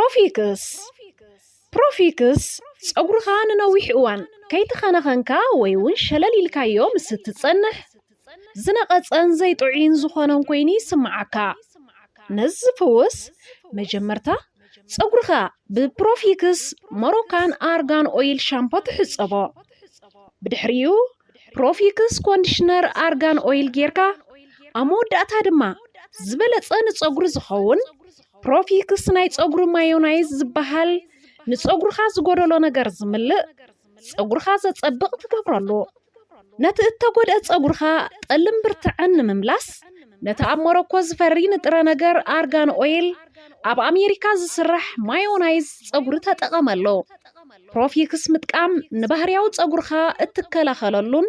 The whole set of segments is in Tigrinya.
ፕሮፊክስ። ፕሮፊክስ ጸጉርኻ ንነዊሕ እዋን ከይተኸናኸንካ ወይ እውን ሸለል ኢልካዮ ምስ እትጸንሕ ዝነቐጸን ዘይጥዑይን ዝኾነን ኮይኑ ይስምዓካ። ነዚ ዝፍውስ መጀመርታ ጸጉርኻ ብፕሮፊክስ ሞሮካን ኣርጋን ኦይል ሻምፖ ትሕጸቦ። ብድሕሪኡ ፕሮፊክስ ኮንዲሽነር ኣርጋን ኦይል ጌርካ ኣብ መወዳእታ ድማ ዝበለጸ ንጸጉሪ ዝኸውን ፕሮፊክስ ናይ ጸጉሪ ማዮናይዝ ዝበሃል ንጸጉርኻ ዝጎደሎ ነገር ዝምልእ ጸጉርኻ ዘጸብቕ ትገብረሉ። ነቲ እተጎድአ ጸጉርኻ ጠልን ብርትዕን ንምምላስ ነቲ ኣብ ሞሮኮ ዝፈሪ ንጥረ ነገር ኣርጋን ኦይል ኣብ ኣሜሪካ ዝስራሕ ማዮናይዝ ጸጉሪ ተጠቐመሉ። ፕሮፊክስ ምጥቃም ንባህርያዊ ጸጉርኻ እትከላኸለሉን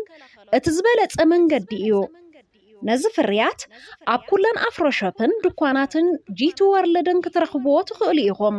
እቲ ዝበለጸ መንገዲ እዩ። ነዚ ፍርያት ኣብ ኩለን ኣፍሮ ሾፕን ድኳናትን ጂቲ ወርልድን ክትረኽብዎ ትኽእሉ ኢኹም።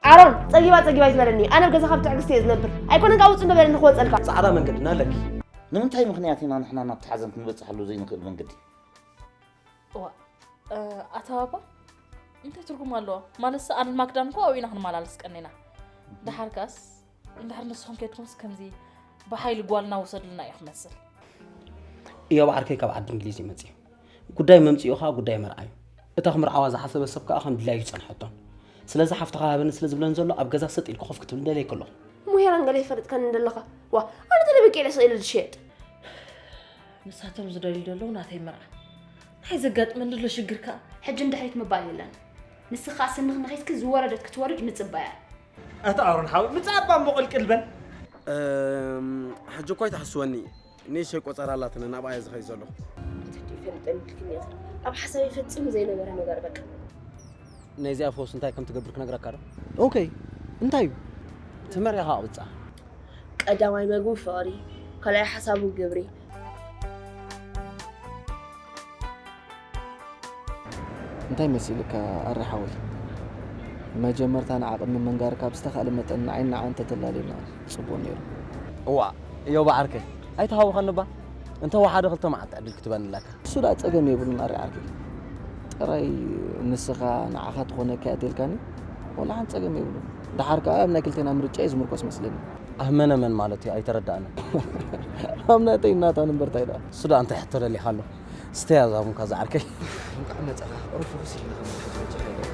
ኣሮን፣ ጸጊባ ጸጊባ ይትበለኒ። ኣነ ኣብ ገዛኻ ብትዕግስቲ እየ ዝነብር። ኣይኮነን ካብ ውጽእ እንዶ በለኒ ክወጸልካ። ጻዕዳ መንገድና ኣለኪ። ንምንታይ ምኽንያት ኢና ንሕና ናብቲ ሓዘን ክንበጽሓሉ ዘይንኽእል መንገዲ? እዋ፣ እ፣ ኣታ ባባ፣ እንታይ ትርጉም ኣለዎ? ማለትስ ኣነን ማክዳን እኮ ኣብኡ ኢና ክንመላለስ ቀኒና። ደሓር ከኣስ፣ እንድሕር ንስኹም ከድኩምስ ከምዚ ብሓይሊ ጓልና ውሰዱልና እዩ ክመስል። እዮብ ዓርከይ ካብ ዓዲ እንግሊዝ እዩ መጺኡ። ጉዳይ መምጽኡ ከኣ ጉዳይ መርዓ እዩ። እታ ክምርዓዋ ዝሓሰበት ሰብ ከኣ ከም ድላዩ ይጸንሐቶን። ስለዚ ሓፍትኻ ሃበኒ ስለ ዝብለን ዘሎ ኣብ ገዛ ሰጥ ኢልኩ ኮፍ ክትብል ደልየ ከለኹ። እሞ ሄራን ገለ ይፈልጥካኒ እንደለኻ? ዋ፣ ኣነ ተደብቄ ኢለ ስቕ ኢለ ዝሸየጥ። ንሳቶም ዝደልዩ ዘለዉ ናተይ መርዓ። እንታይ ዘጋጥመኒ ዘሎ ሽግር ከኣ? ሕጂ ንድሕሪት ምባል የለን። ንስኻ ስንኽ ንኺስኪ ዝወረደት ክትወርድ ምጽባያ። ኣታ ኣሮን ሓወይ፣ ምጻእ እባ እሞ ቅልቅል በል። እም፣ ሕጂ እኮ ኣይትሓስወኒ። ኒሸይ ቆጸራ ኣላትኒ፣ ናብኣ እየ ዝኸይድ ዘለኹ። እንተደይ ፈልጠኒ ኢልክኒ ኢኺ። ኣብ ሓሳበይ ፈጺሙ ዘይነበረ ነገር በቃ። ነዚኣ ፈውሲ እንታይ ከም ትገብር ክነግረካ ዶ? ኦኬ፣ እንታይ እዩ? ትምህር ኢኻ ቅብጻ። ቀዳማይ መግቡ ፍቕሪ፣ ካልኣይ ሓሳቡ ግብሪ። እንታይ መሲልካ ኣረ ሓወይ? መጀመርታ ንዓ ቅድሚ ምንጋርካ ብዝተኻእለ መጠን ንዓይን ንዓን እንተተላልየና ጽቡቕ ነይሩ። እዋ፣ እዮብ ዓርከይ፣ ኣይተሃውኸኒ እባ። እንተ ወሓደ ክልተ መዓልቲ ዕድል ክትበኒ ኣለካ። እሱ ደኣ ጸገም የብሉን ኣረ ዓርከይ። ጥራይ ንስኻ ንዓኻ ትኾነካ እያ ተልካኒ፣ ወላ ሓንቲ ጸገም የብሉን። ደሓር ከኣ ኣብ ናይ ክልቴና ምርጫ እዩ ዝምርኮስ መስለኒ። ኣብ መነ መን ማለት እዩ? ኣይተረዳእንን። ኣብ ናተይ ናታን እምበር ታይ ደኣ? እሱ ደኣ እንታይ ሕቶ ደሊኻ ኣሎ? ስተያ ዛቡንካ ዝዓርከይ። እንኳዕ መጻኻ። ርፉስ ኢልና ክንሓጅ መጀመርያ።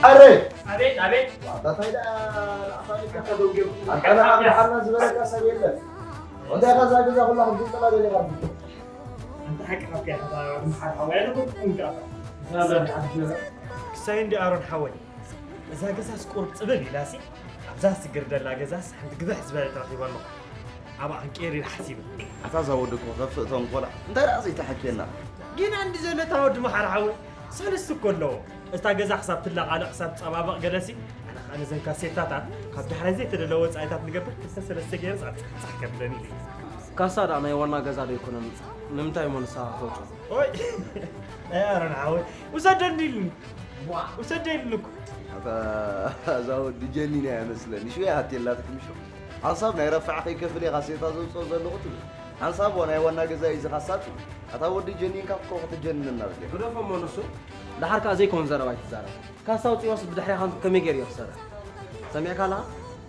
ኣረ ኣቤት ኣቤት ኣታ እንታይ ደኣ ንዓኻ ኢልካ ተደንጊኹ ኣንታ ንዓ ብሓና ዝበለካ ሰብ የለን እንታይ ኢኻ እዛ ገዛ ኩላ ክትግንጥላ ደሊኻ ኣንታ ሓቂ ሓቂ ሓወያ ንኩልኩም ጋር ክሳይ እንዲ ኣሮን ሓወይ እዛ ገዛስ ቁሩብ ፅብብ ኢላሲ ኣብዛ ስግር ደላ ገዛስ ሓንቲ ግብሕ ዝበለት ረኺበ ኣለኹ ኣብኣ ክንቀይር ኢለ ሓሲበ ኣታ እዛ ወዲ እኮ ከፍእ ተንኮላ እንታይ ደኣ ዘይተሓኬና ጌና እንዲ ዘሎ እታ ወዲ መሓር ሓወይ ሰለስተ እኮ ኣለዎ እታ ገዛ ክሳብ ትላቕ ኣለ ክሳብ ትፀባበቕ ገለሲ ኣነ ከዓ ነዘን ካሴታታት ካብ ዳሕራይ ዘይተደለወ ወፃኢታት ንገብር ክልተ ሰለስተ ገይረ ፃሕፃሕ ከብለን ኢለ ካሳ ደኣ ናይ ዋና ገዛ ዶ ኣይኮነን ንምንታይ እሞ ንስኻ ከተውፅኦ ኦይ ኣይ ኣሮን ሓወይ ውሰደኒ ኢሉኒ ውሰደ ኢሉኒ እኮ ኣታ እዛ ወዲ ጀኒን እያ መስለኒ ሽወይ ሃቴላትክም ሸው ሓንሳብ ናይ ረፋዕ ከይከፍል እየ ካሴታ ዘውፅኦ ዘለኹ ትብል ሓንሳብ ናይ ዋና ገዛ እዩ ዝኻሳት ኣታ ወዲ ጀኒን ካብ ኮ ክትጀንን እናበለ ግደፎ እሞ ንሱ ደሓር ከዓ ዘይኮን ዘረባ ኣይትዛረብ ካሳ ውፅዋስ ብድሕሪኻ ከመይ ገይሩ እዮ ክሰርሕ ሰሚዕካ ኣለኻ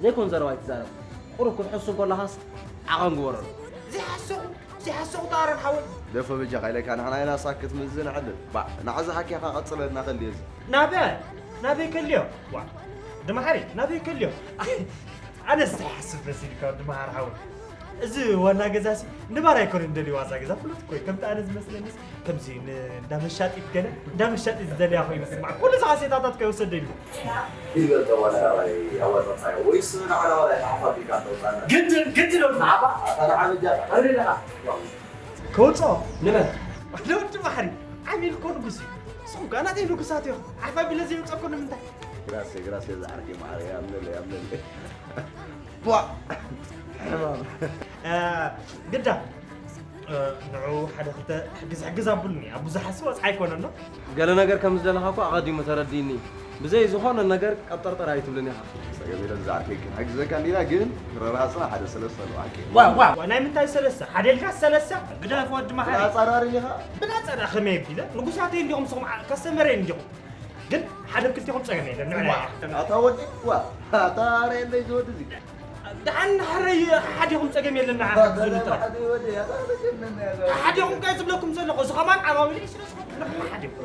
ዘይኮን ዘረባ ኣይትዛረብ ቁሩብ ክትሕሱ እንከለኻስ ዓቐን ግበረሉ ዘይሓሰኹ ዘይሓሰኹ ጣረን ሓወይ ደፎ በጃኻ ኢለካ ንሕና ኢና ሳክት ምዝን ዕልል ባዕ ንዓዚ ሓኪኻ ቀፅለልና ከልዮ እዚ ናበይ ናበይ ከልዮ ዋ ድማሓሪ ናበይ ከልዮ ኣነስ ዘይሓስብ መሲልካ ድማሓር ሓወይ እዚ ዋና ገዛ ሲ ንባር ኣይኮነ እንደልዩ ዋዛ ገዛ ፍሉጥ ኮይ ከምቲ ኣነ ዝመስለኒስ ከምዚ እንዳመሻጢት ገለ እንዳመሻጢት ዝደልያ ኮይኑ ስማዕ ኩሉ ዝሓሴታታት ከይወሰደ ኢሉ ይበልጠ ዋላ ኣዋጣጣዮ ወይስ ንዓና ዋላ ተሓፋቢካ ተውፃና ግድን ግድን ንዓባ ኣታ ንዓበጃ ኣበደለኻ ከውፅኦ ንበል ለውዲ ባሕሪ ዓሚል ኮ ንጉስ እዩ ንስኹም ከኣ ናተይ ንጉሳት ኢኹም ዓፋ ቢለ ዘይውፀኩ ንምንታይ ግራሴ ግራሴ ዝዓርኪ ማዕረ ያምለለ ያምለለ ግዳ ንዑ ሓደ ክልተ ሕግዝ ሕግዝ ኣብሉኒ ኣብ ብዙሓት ወፅዓ ኣይኮነን ዶ ገለ ነገር ከም ዝደለኻ እኮ ኣቐዲሙ ተረዲኒ ብዘይ ዝኾነ ነገር ቀብጠርጠር ኣይትብልን ኢኻ ጸገም የለን ዝዓርከይ ክንሕግዘካ እንዲና ግን ክረራሃፅና ሓደ ሰለስተ ኣለዋቂ ናይ ምንታይ ሰለስተ ሓደ ኢልካ ሰለስተ ግዳፍ ወዲ መሓሪ ኣጻራሪ ኢኻ ብናጸዳ ከመይ ቢለ ንጉሳተይ እንዲኹም ስኹም ከስተመረይ እንዲኹም ግን ሓደ ክልቲኹም ጸገም የለን ንዕና ኣታ ወዲ ዋ ኣታ ኣረየለይ ዝወዲ እዚ ደሓን ሕረይ ሓዲኹም ጸገም የለን ንዓ ዝብል ጥራሕ ሓዲኹም እንታይ ዝብለኩም ዘለኹ እዚ ኸማን ዓማዊል እዩ ስለ ዝኾነ ንሕና ሓዲኹም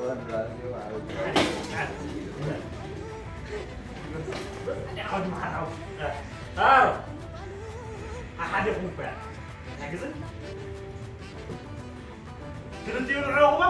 ሓዲኹም እኮ እያ ሓግዝን ክልቲኡ ንዕኹማ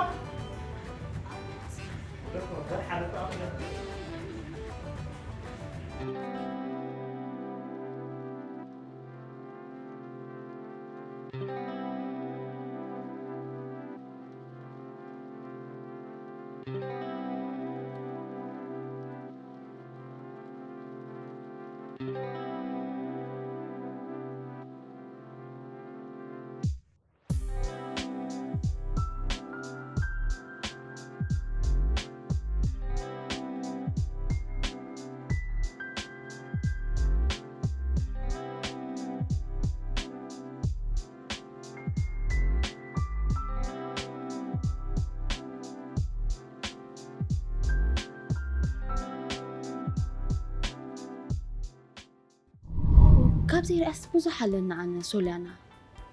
ካብ ዘይርኣስ ብዙሕ ኣለና ኣነ ሶልያና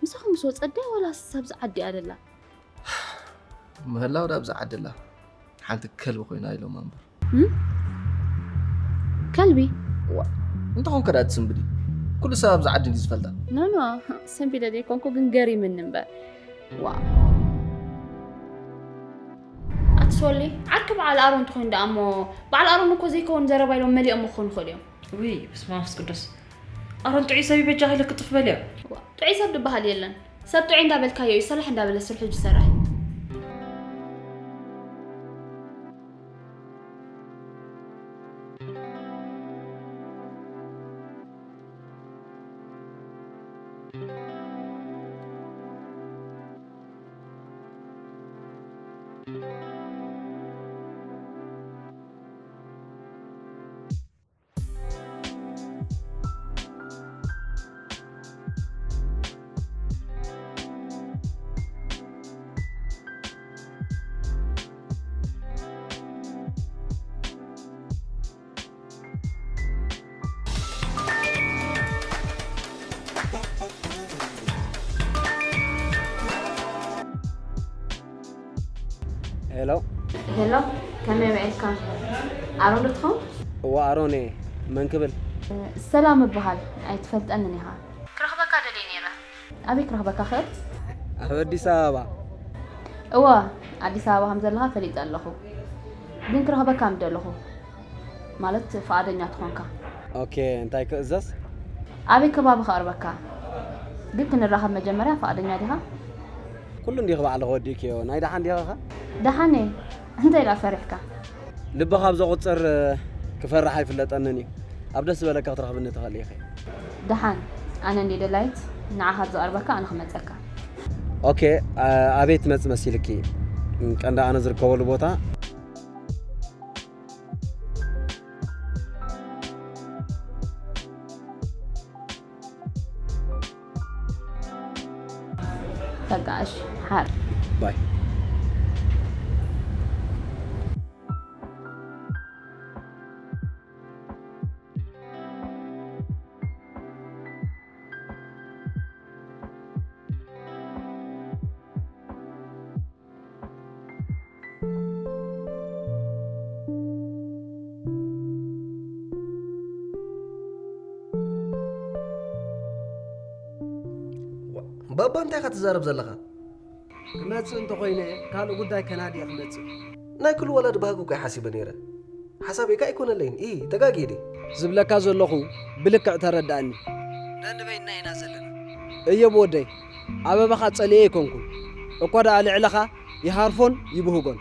ምሳኹም ምስ ወፀ ድያ ዋላስ ኣብዚ ዓዲ እያ ደላ ምህላው ዳ ኣብዚ ዓዲ ኣላ ሓንቲ ከልቢ ኮይና ኢሎም ኣንበር ከልቢ እንተኾን ከዳ ትስንብዲ ኩሉ ሰብ ኣብዚ ዓዲ እንዲ ዝፈልጣ ኖኖ ሰንቢደ ዘይኮንኩ ግን ገሪምኒ እምበር ዋ ኣትሶሊ ዓርኪ በዓል ኣሮን ትኾይኑ ደኣ እሞ በዓል ኣሮን እኮ ዘይከውን ዘረባ ኢሎም መሊኦም ክኾኑ ይኽእሉ እዮም ውይ በስመ ኣብ መንፈስ ቅዱስ ኣሮን ጥዑይ ሰብ እዩ በጃኺ ኢለ ክጥፍ በልዮ። ጥዑይ ሰብ ዝበሃል የለን። ሰብ ጥዑይ እንዳበልካዮ እዩ ሰላሕ እንዳበለ ስርሑ ዝሰርሕ። ሄሎ ሄሎ ከመይ ውዒልካ? ኣሮን ዶ ትኸውን? እዋ ኣሮን እየ። መን ክብል? ሰላም እበሃል። ኣይትፈልጠንን ኢኻ። ክረኽበካ ደልየ ነይረ። ኣበይ ክረኽበካ ክእል? ኣብ ኣዲስ ኣበባ። እወ፣ ኣዲስ ኣበባ ከም ዘለኻ ፈሊጠ ኣለኹ። ግን ክረኽበካ ምደለኹ። ማለት ፍቓደኛ ትኾንካ። ኦኬ፣ እንታይ ክእዘዝ? ኣበይ ከባቢ ከቕርበካ? ግን ክንራኸብ መጀመርያ ፍቓደኛ ዲኻ? ኩሉ እንዲኺ ባዕልኺ ወዲእክዮ። ናይ ደሓን ዲኺ ኸ? ደሓን እየ። እንታይ ደኣ ፈሪሕካ? ልቢ ካብ ዘቑጽር ክፈርሕ ኣይፍለጠንን እዩ። ኣብ ደስ ዝበለካ ክትረኽብኒ ትኽእሊ ኢኺ። ደሓን፣ ኣነ እንድየ ደላይት፣ ንዓኻ ኣብ ዝቐርበካ ኣነ ክመጸካ። ኦኬ፣ ኣ-፣ ኣበይ ትመጽእ መሲልኪ? ቀንዲ ኣነ ዝርከበሉ ቦታ። በቃ እሺ፣ ሓር። ባይ። ባባ፣ እንታይ ኢኻ ትዛረብ ዘለኻ? ክመጽእ እንተኾይነ፣ ካልእ ጉዳይ ከናዲ እየ ክመጽእ። ናይ ኩሉ ወላዲ ባህጊ እኮ እየ ሓሲበ ነይረ። ሓሳበይ ከኣ ኣይኮነለይን። ኢ፣ ተጋግየ ድየ? ዝብለካ ዘለኹ ብልክዕ ተረድኣኒ። ደንበይና ኢና ዘለና። እዮብ ወደይ፣ ኣበባኻ ጸሊኤ ኣይኮንኩን። እኳ ደኣ ልዕለኻ ይሃርፎን ይብህጎን።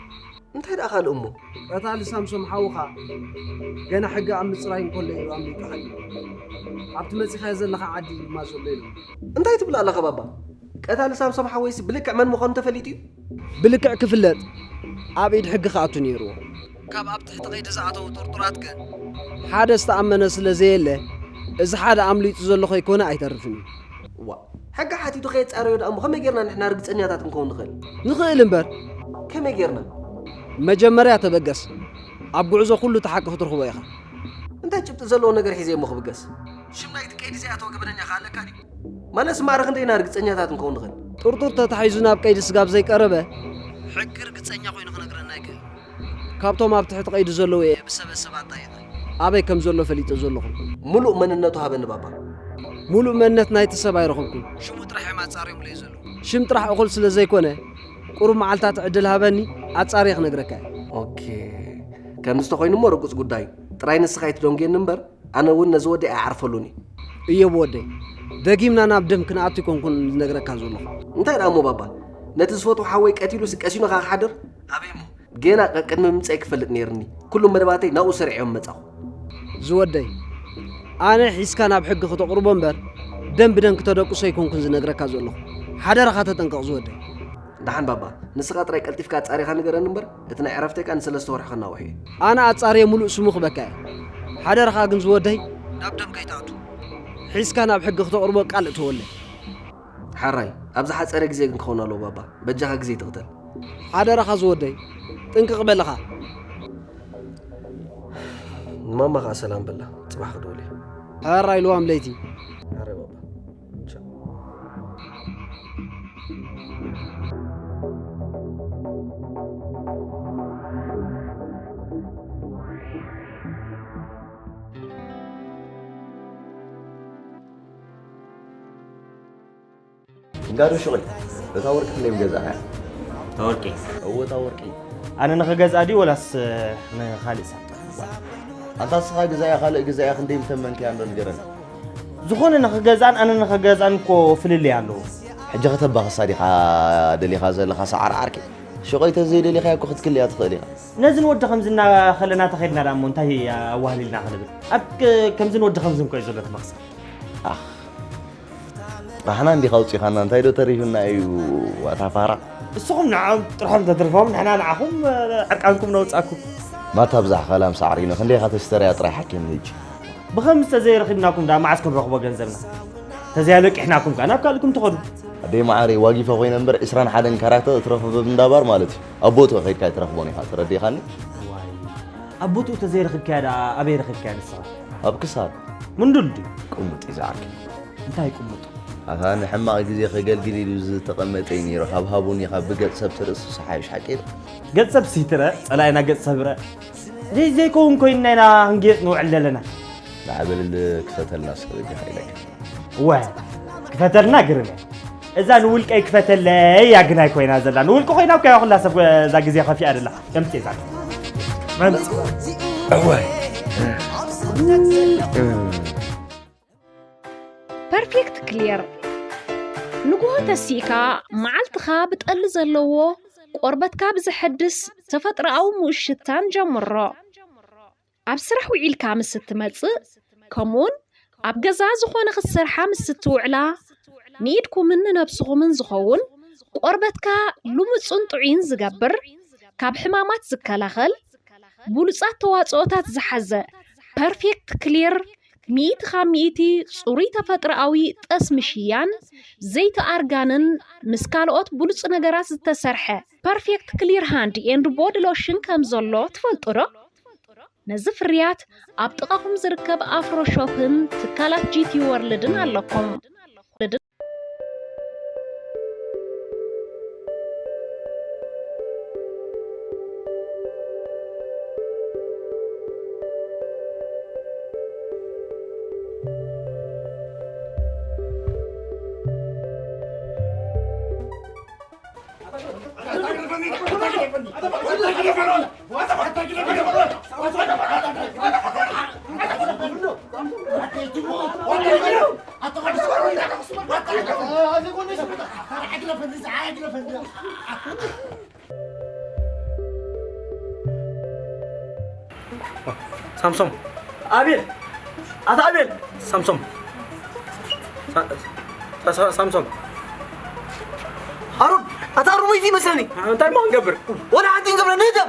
እንታይ ደኣ ካልእ እሞ? ቀታሊ ሳምሶም ሓውኻ ገና ሕጊ ኣብ ምጽራይ እንከሎ እዩ ኣምሊጡኻ። ኣብቲ መጺኻዮ ዘለኻ ዓዲ እዩ ድማ ዘሎ ኢሎም። እንታይ ትብል ኣለኻ ባባ? ቀታሊ ሳምሶም ሓወይሲ ብልክዕ መን ምዃኑ ተፈሊጡ እዩ? ብልክዕ ክፍለጥ ኣብ ኢድ ሕጊ ክኣቱ ነይርዎ። ካብ ኣብ ትሕቲ ቀይዲ ዝኣተዉ ጥርጡራት ግን ሓደ ዝተኣመነ ስለ ዘየለ፣ እዚ ሓደ ኣምሊጡ ዘሎ ከይኮነ ኣይተርፍን እዩ። እዋ፣ ሕጊ ሓቲቱ ከየጻረዮ ደኣ እሞ ከመይ ጌርና ንሕና ርግጸኛታት ክንከውን ንኽእል? ንኽእል እምበር። ከመይ ጌርና? መጀመርያ ተበገስ። ኣብ ጉዕዞ ኩሉ እቲ ሓቂ ክትረኽቦ ኢኻ። እንታይ ጭብጢ ዘለዎ ነገር ሒዘ እሞ ክብገስ? ሽም ናይቲ ቀይዲ ዘይኣተወ ገበነኛ ከ ኣለካ ድዩ? ማለትስ ማዕረ ክንደይ ኢና ርግጸኛታት ክንከውን ንኽእል? ጥርጡር ተታሒዙ ናብ ቀይዲ ስጋብ ዘይቀረበ፣ ሕጊ ርግጸኛ ኮይኑ ክነግረና ኣይክእልን። ካብቶም ኣብ ትሕቲ ቀይዲ ዘለዉ እየ ብሰበ ሰብ ኣጣይቐ ኣበይ ከም ዘሎ ፈሊጠ ዘለኹ። ምሉእ መንነቱ ሃበኒ ባባ። ምሉእ መንነት ናይቲ ሰብ ኣይረኸብኩን። ሽሙ ጥራሕ እዮም ኣጻርዮምለይ ዘለዉ። ሽም ጥራሕ እኹል ስለ ዘይኮነ፣ ቁሩብ መዓልታት ዕድል ሃበኒ፣ ኣጻርየ ክነግረካ እየ። ኦኬ። ከምዚ ተኾይኑ እሞ ርጉጽ ጉዳይ። ጥራይ ንስኻ ኣይትደንጉየኒ እምበር፣ ኣነ እውን ነዚ ወዲ ኣይዓርፈሉን እየ። እዮብ ወደይ፣ ደጊምና ናብ ደም ክንኣቱ ኣይኮንኩን ዝነግረካ ዘለኹ። እንታይ ደኣ እሞ ባባ፣ ነቲ ዝፈትዎ ሓወይ ቀቲሉስ ቀሲኑ ከኣ ክሓድር? ኣበይ እሞ? ጌና ቀቅድሚ ምምጸይ ክፈልጥ ነይርኒ። ኩሉ መደባተይ ናብኡ ሰሪዐዮም መጻኹ። ዝወደይ፣ ኣነ ሒዝካ ናብ ሕጊ ክተቕርቦ እምበር፣ ደም ብደም ክተደቅሶ ኣይኮንኩን ዝነግረካ ዘለኹ። ሓደራኻ ተጠንቀቕ ዝወደይ። ደሓን ባባ፣ ንስኻ ጥራይ ቀልጢፍካ ኣጻሪኻ ንገረኒ እምበር፣ እቲ ናይ ዕረፍተይ ከኣ ንሰለስተ ወርሒ ከናውሕ እየ። ኣነ ኣጻርየ ምሉእ ስሙ ክበካ እየ። ሓደራኻ ግን ዝወደይ፣ ናብ ደም ከይትኣቱ። ሒዝካ ናብ ሕጊ ክተቕርቦ ቃል እተወለይ። ሓራይ፣ ኣብ ዝሓጸረ ግዜ ግን ክኸውን ኣለዎ ባባ። በጃኻ ግዜ ትቕተል። ሓደራኻ ዝወደይ፣ ጥንቅቕ በልኻ። ንማማ ከኣ ሰላም በላ፣ ጽባሕ ክድውል እየ። ሕራይ ልዋም ለይቲ። ሕራይ ባባ። ቻው። እንጋዶ ሽቕል፣ እታ ወርቂ ክንደይ ምገዛእኻያ? እታ ወርቂ? እወ፣ እታ ወርቂ። ኣነ ንኽገዝኣ ድዩ ወላስ ንኻልእ ሰብ? ኣንታ ንስኻ ግዛያ፣ ካልእ ግዛያ ክንደይ ምተመንካያ እንዶ ንገረኒ። ዝኾነ ንኽገዝኣን ኣነ ንኽገዝኣን እኮ ፍልልይ ኣለዎ። ሕጂ ከተባኽሳ ዲኻ ደሊኻ ዘለኻ ሰዓር ዓርኪ? ሽቐይ ተዘይደሊኻያ እኮ ክትክልያ ትኽእል ኢኻ። ነዚ ንወዲ ከምዚ እናኸለና ተኸድና ደኣ እሞ እንታይ ኣዋህሊልና ክንብል? ኣብ ክ-፣ ከምዚ ንወዲ ከምዚ እንኮ እዩ ዘሎ እቲ መኽሰብ። ኣኽ፣ ራሕና እንዲኻ ኣውጺኻና፣ እንታይ ዶ ተሪፉና እዩ ኣታ ፋራ? እስኹም ንዕኦም ጥርሖም ተትርፎም፣ ንሕና ንዓኹም፣ እ፣ ዕርቃንኩም ነውጻኩም። ማታ ብዛሕ ኸላም ሳዕሪኖ፣ ክንደይ ኢኻ ተስተርያ ጥራይ ሓኪምኒ ሕጂ። ብኸምዚ ተዘይረኺብናኩም ደኣ መዓስ ክንረኽቦ ገንዘብና? ተዘይኣለቂሕናኩም ከኣ ናብ ካልእኩም ትኸዱ። ኣደይ መዓረይ፣ ዋጊፈ ኮይነ እምበር ዒስራን ሓደን ካራክተር እትረኽቦ እንዳባር ማለት እዩ። ኣብ ቦትኡ ከይድካ ኣይትረኽቦን ኢኻ፣ ተረዲኻኒ? ዋይ፣ ኣብ ቦትኡ ተዘይረኺብካያ ደኣ ኣበይ ረኺብካያ ንስኻ? ኣብ ክሳድ። ምንዱል ድዩ? ቅሙጥ እዩ ዝዓርኪ። እንታይ ቅሙጥ? ኣታ ንሕማቕ ግዜ ከገልግል ኢሉ ዝተቐመጠ እዩ ነይሩ። ሃብሃቡ እኒኻ ብገጽ ሰብ ትርእስ ዝሓይሽ ሓቂ ዶ? ገጽ ሰብ ሲትረ፣ ጸላኢና ገጽ ሰብ ረ። ዘይዘይከውን ኮይንና ኢና ክንጌጽ ንውዕል ዘለና። ንዓበልል ክፈተልና እስከ በጃኻ ኢለካ። እወ፣ ክፈተልና ግርመ። እዛ ንውልቀይ ክፈተለይ እያ ግናይ ኮይና ዘላ። ንውልቂ ኮይና እኮ እያ ኩላ ሰብ እዛ ግዜ ከፊኣ ደላ። ከምጽእ እዛ። መምጽእ። እወ። ፐርፌክት ክሊር ንግሆ ተሲእካ መዓልትኻ ብጠሊ ዘለዎ ቆርበትካ ብዘሐድስ ተፈጥሮኣዊ ምኡሽታን ጀምሮ። ኣብ ስራሕ ውዒልካ ምስ እትመጽእ ከምኡውን ኣብ ገዛ ዝኾነ ክትሰርሓ ምስ እትውዕላ ንኢድኩምን ንነብስኹምን ዝኸውን ቆርበትካ ልሙጽን ጥዑይን ዝገብር ካብ ሕማማት ዝከላኸል ብሉጻት ተዋጽኦታት ዝሓዘ ፐርፌክት ክሊር ሚእቲ ካብ ሚእቲ ጽሩይ ተፈጥሮኣዊ ጠስሚ ሽያን ዘይቲ ኣርጋንን ምስ ካልኦት ብሉጽ ነገራት ዝተሰርሐ ፐርፌክት ክሊር ሃንድ ኤንድ ቦዲ ሎሽን ከም ዘሎ ትፈልጡ ዶ? ነዚ ፍርያት ኣብ ጥቓኹም ዝርከብ ኣፍሮ ሾፕን ትካላት ጂቲ ወርልድን ኣለኩም። ሳምሶም። ኣቤል! ኣታ ኣቤል! ሳምሶም። ሳምሶም። ኣሮን! ኣታ ኣሮን ወይቲ ይመስለኒ። እንታይ ማ ንገብር? ወላ ሓንቲ ንገብረ ንህደም።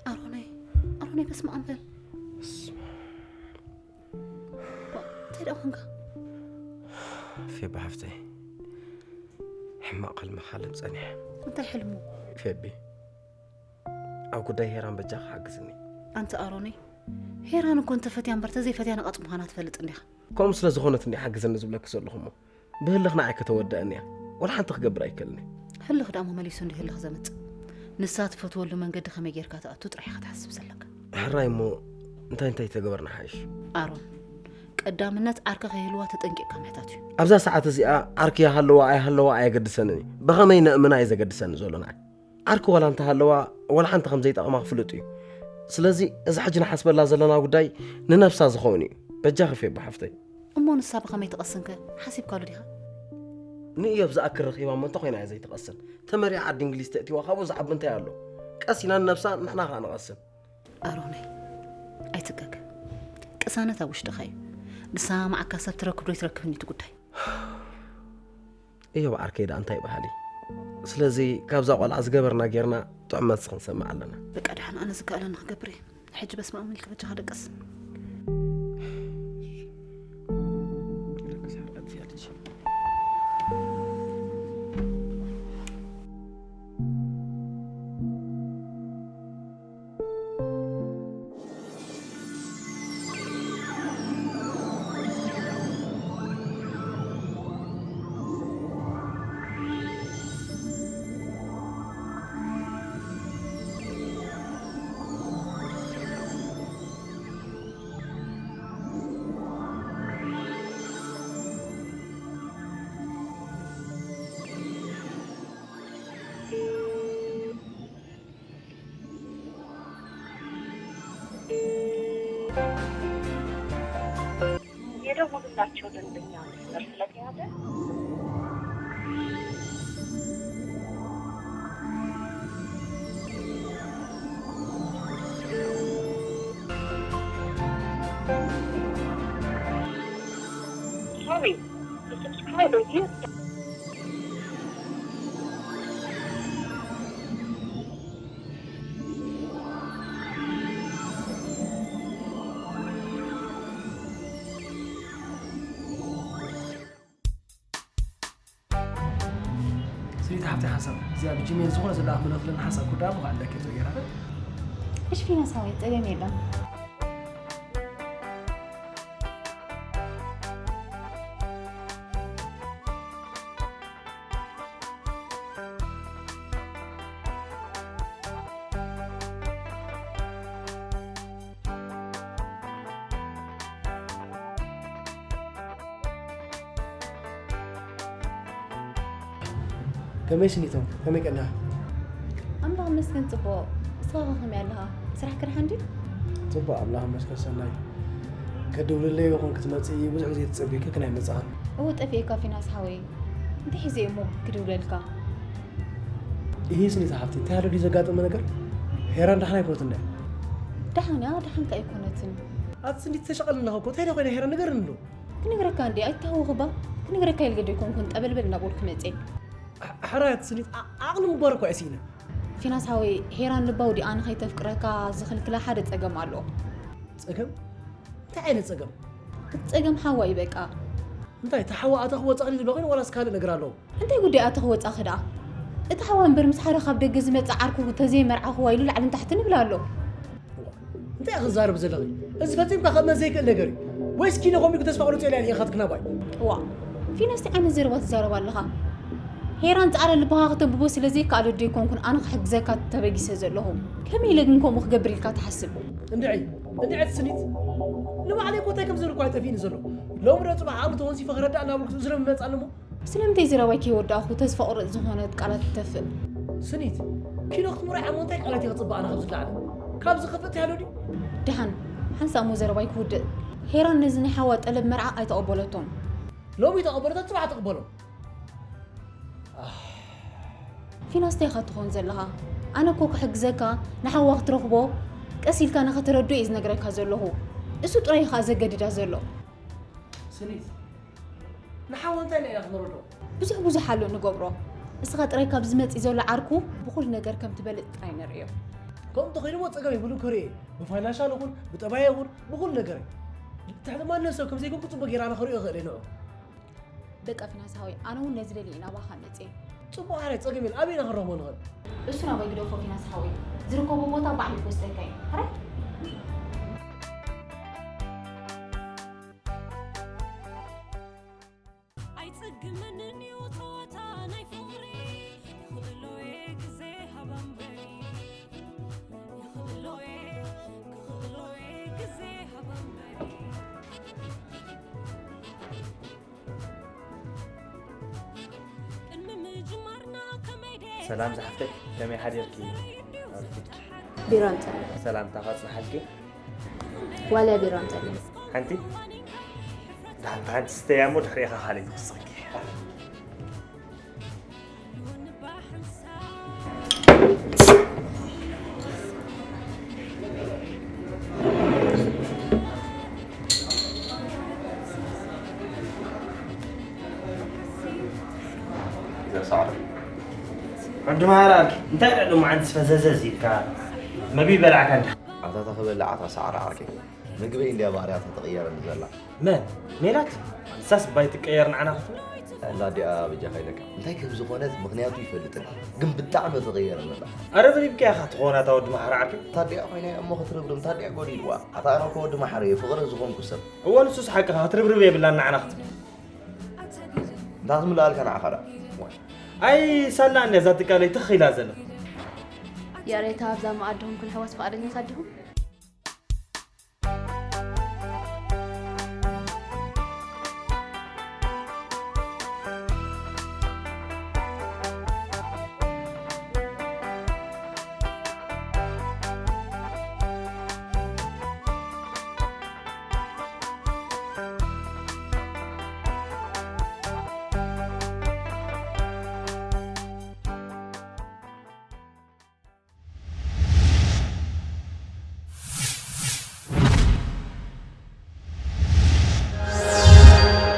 ኣሮነይ ኣሮነይ በስመ ኣብ በል። እንታይ ደኣ ኮንካ? ፌባ ሓፍተይ ሕማቕ ሕልሚ ክሓልም ጸኒሐ። እንታይ ሕልሙ? ፌቢ ኣብ ጉዳይ ሄራን በጃኻ ሓግዝኒ። ኣንታ ኣሮነይ ሄራን እኮ እንተፈትያ እምበር ተዘይፈትያ ነቓጽ ምዃና ትፈልጥ እንዲኻ። ከምኡ ስለ ዝኾነት እንዲ ሓግዝኒ ዝብለኪ ዘለኹ እሞ ብህልኽ ንዓይ ከተወድኣኒ እያ። ወላ ሓንቲ ክገብር ኣይክእልን እየ። ህልኽ ደኣ እሞ መሊሱ እንዲ ህልኽ ዘምጽእ። ንሳ ትፈትወሉ መንገዲ ከመይ ጌርካ ትኣቱ ጥራሕ ኢኻ ትሓስብ ዘለካ። ሕራይ እሞ እንታይ እንታይ ተገበርና ሓይሽ? ኣሮን፣ ቀዳምነት ዓርኪ ከይህልዋ ተጠንቂቕካ ምሕታት እዩ። ኣብዛ ሰዓት እዚኣ ዓርኪ ይሃልዋ ኣይሃልዋ ኣየገድሰንን እዩ። ብኸመይ ነእምና እዩ ዘገድሰኒ ዘሎ ንዓይ። ዓርኪ ዋላ እንተሃለዋ ዋላ ሓንቲ ከም ዘይጠቕማ ፍሉጥ እዩ። ስለዚ እዚ ሕጂ ንሓስበላ ዘለና ጉዳይ ንነብሳ ዝኸውን እዩ። በጃኺ ፌባ ሓፍተይ። እሞ ንሳ ብኸመይ ትቐስንከ ሓሲብካሉ ዲኻ? ንእዮብ ዝኣክል ረኺባ እሞ እንተኾይና እያ ዘይትቐስን። ተመሪዓ ዓዲ እንግሊዝ ተእትዋ ካብኡ ዝዓቢ እንታይ ኣሎ? ቀስ ኢላ ንነብሳ ንሕና ኸኣ ንቐስን። ኣሮነይ ኣይትከክ። ቅሳነት ኣብ ውሽጥኻ እዩ። ንሳ መዓካ ሰብ ትረክብ ዶ ይትረክብን እዩ እቲ ጉዳይ። እዮብ ዓርከይ ደኣ እንታይ በሃሊ። ስለዚ ካብዛ ቆልዓ ዝገበርና ጌርና ጥዑም መልሲ ክንሰምዕ ኣለና። በቃ ደሓን ኣነ ዝከኣለኒ ክገብር እየ። ሕጂ በስመ ኣብ ኢልካ በጃኻ ደቅስ። የደወሉላቸው ደንበኛ መስመር ስለተያዘ Sorry, the subscriber you ስኒታ እቲ ሓሳብ እዚኣ ብጂሜል ዝኾነ ዝለኣኽ መልእኽቲ ሓሳብ ኩዳ ብኸዓ ኣለኪ ትቕየራ። እሺ ፊናስ ሓወይ፣ ጸገም የለን። ከመይ ስኒቶም? ከመይ ቀኒኻ? ኣምላኽ ይመስገን ጽቡቕ። ንስኻ ከ ከመይ ኣለኻ? ስራሕ ከ ደሓን ድዩ? ጽቡቕ፣ ኣምላኽ ይመስገን ሰናይ። ከድውልለይ ይኹን ክትመጽኢ ብዙሕ ግዜ ተጸቢኪ ክናይ መጻኻ። እወ ጠፊኤካ ፊናስ ሓወይ። እንታይ ሒዘ እየ እሞ ክድውለልካ? ይሄ ስኒት ሓፍቲ እንታይ ኣሎ ድዩ ዘጋጠመ ነገር? ሄራን ደሓን ኣይኮነትን ድያ? ደሓን እያ፣ ደሓን ከ ኣይኮነትን። ኣቲ ስኒት ተሸቐልና እኮ እንታይ ደኾነ ሄራን ንገርኒ እንዶ። ክነግረካ እንዴ ኣይታወኽባ። ክነግረካ ኢልገ ዶ ኣይኮንኩን ጠበልበል እናበልኩ መጼ። ሕራያት ስኒት ዓቕሊ ምግባር እኳ እየ ስኢነ። ፊናስ ሓወይ ሄራን ልባ ወዲኣ ንኸይተፍቅረካ ዝኽልክላ ሓደ ጸገም ኣሎ። ጸገም? እንታይ ዓይነት ጸገም? እቲ ጸገም ሓዋ እዩ በቃ። እንታይ እቲ ሓዋ ኣታ ክወጻ ክሊ ዝብሎ ኮይኑ ዋላስ ካልእ ነገር ኣለዎ? እንታይ ጉዳይ ኣታ ክወጻ ክዳ? እቲ ሓዋ እምበር ምስ ሓደ ካብ ደገ ዝመጽእ ዓርኩ ተዘይ መርዓኹዋ ኢሉ ላዕልን ታሕትን ይብል ኣሎ። እንታይ ክዛረብ ዘለኺ? እዚ ፈጺምካ ከመን ዘይክእል ነገር እዩ። ወይስ ኪነ ኮሚኩ ተስፋ ቁርጽ ኢላ ኢኻ ትክናባይ? ዋ ፊናስ እንታይ ዓይነት ዘረባ ትዛረብ ኣለኻ? ሄራን ጻዕረ ልብኻ ክተብቦ ስለ ዘይከኣለ ዶ ኣይኮንኩን ኣነ ክሕግዘካ ተበጊሰ ዘለኹ። ከመይ ኢለ ግን ከምኡ ክገብር ኢልካ ትሓስብ? እንድዒ እንድዒ ስኒት ንባዕለይ ኮታይ ከም ዘርኳ ጠፊኒ ዘሎ። ሎም ዶ ጽባሕ ዓሉ ተወንሲፈ ክረዳእ እናብልኩ ዝረብ መጻ ኣለሞ ስለምንታይ ዘረባይ ከይወዳእኹ ተስፋ ቁርጥ ዝኾነት ቃላት ትተፍእ? ስኒት ኪሎ ክትምርዖ እሞ እንታይ ቃላት ኢኺ ክጽበ ኣነ ካብ ዝለዓለ ካብ ዝኽፍእ ትያሎ ድዩ? ደሓን ሓንሳእ እሞ ዘረባይ ክውድእ። ሄራን ነዚ ናይ ሓዋ ጠለብ መርዓ ኣይተቐበለቶን። ሎሚ ተቐበለቶ ጽባሕ ትቕበሎ። ፊናስ እንታይ ኢኻ ትኾን ዘለኻ? ኣነ እኮ ክሕግዘካ ንሓዋ ክትረኽቦ ቀስ ኢልካ ንኸተረድኦ እየ ዝነግረካ ዘለኹ። እሱ ጥራይ እዩ ኸኣ ዘገድዳ ዘሎ። ስኒት ንሓዋ እንታይ ኢልና ኢና ክነረድኦ? ብዙሕ ብዙሕ ኣሎ ንገብሮ። እስኻ ጥራይ ካብ ዝመጽእ ዘሎ ዓርኩ ብኹሉ ነገር ከም ትበልጽ ጥራይ ንርእዮ። ከምኡ እንተኾይኑ እሞ ጸገም የብሉን ክርኢ እየ። ብፋይናንሻል ይኹን ብጠባይ ይኹን ብኹሉ ነገር። ትሕቲ ማንም ሰብ ከም ዘይኮንኩ ጽቡቕ ገይረ ኣነ ክርእዮ ይኽእል እየ ንዑ። በቃ ፊናስ ሓወይ ኣነ እውን ነዚ ደልየ ናባኻ መጽየ። ጽቡቕ ሓራይ ጸገም የለን ኣበይ ኢና ክንረኽቦ ንኽእል? እሱ ናባይ ግደፎ ፊናስ ሓወይ ዝርከቦ ቦታ ባዕሉ ክወስደካ እዩ። ሕራይ። ኣይጽግመንን እዩ ጸወታ ናይ ፍቕሪ ይኽእሎ እየ ግዜ ሃባ እምበሪ ይኽእሎ እየ ክኽእሎ እየ ግዜ ሃባ እምበሪ ቅድሚ ምጅማርና ከመይ ደየ ሰላም ዝሓፍተይ ከመይ ሓዲርኪ ቢሮ ኣምፀ ሰላምታ ካፅናሓልኪ ዋልያ ቢሮ ኣምፀ ሓንቲ ዳንታ ሓንቲ ስተያ እሞ ድሕሪኻ ካልእ ክወስኸኪ ወዲ ማራ እንታይ ደኣ ሎማዓንቲ ፈዘዘዝ ኢልካ መግቢ በላዕካ እንዳ ኣታ ተኽበልዕ ኣታ ሳዕሪ ዓርከይ ምግበይ እንድያ ባህርያታ ትቕየረኒ ዘላ። መን? ሜላት? ንሳስ ባይ ትቀየር ንዓና ክትብል? ኣላ ኣዲኣ በጃኻ ኢለካ። እንታይ ከም ዝኾነት ምኽንያቱ ይፈልጥን ግን ብጣዕሚ ትቕየረኒ ኣላ። ኣረ ብሪብካ ኢኻ ትኾን ኣታ ወዲ ማሕራ ዓርከይ። እታ ኣዲኣ ኮይና እያ እሞ ክትርብርብ እታ ኣዲኣ ጎዲልዋ። ኣታ ኣነ እኮ ወዲ ማሕረ እየ ፍቕሪ ዝኾንኩ ሰብ። እወ ንሱስ ሓቅኻ ክትርብርብ የብላን ንዓና ክትብል። እንታይ ትምልኣልካ ንዓኻ ደኣ? ዋይ። ኣይ ሳላ እንድያ እዛ ትካለይ ትኽ ኢላ ዘላ። ያሬታ ኣብዛ መኣድኹም ኩን ኣሕዋት ፍቓደኛታት ዲኹም?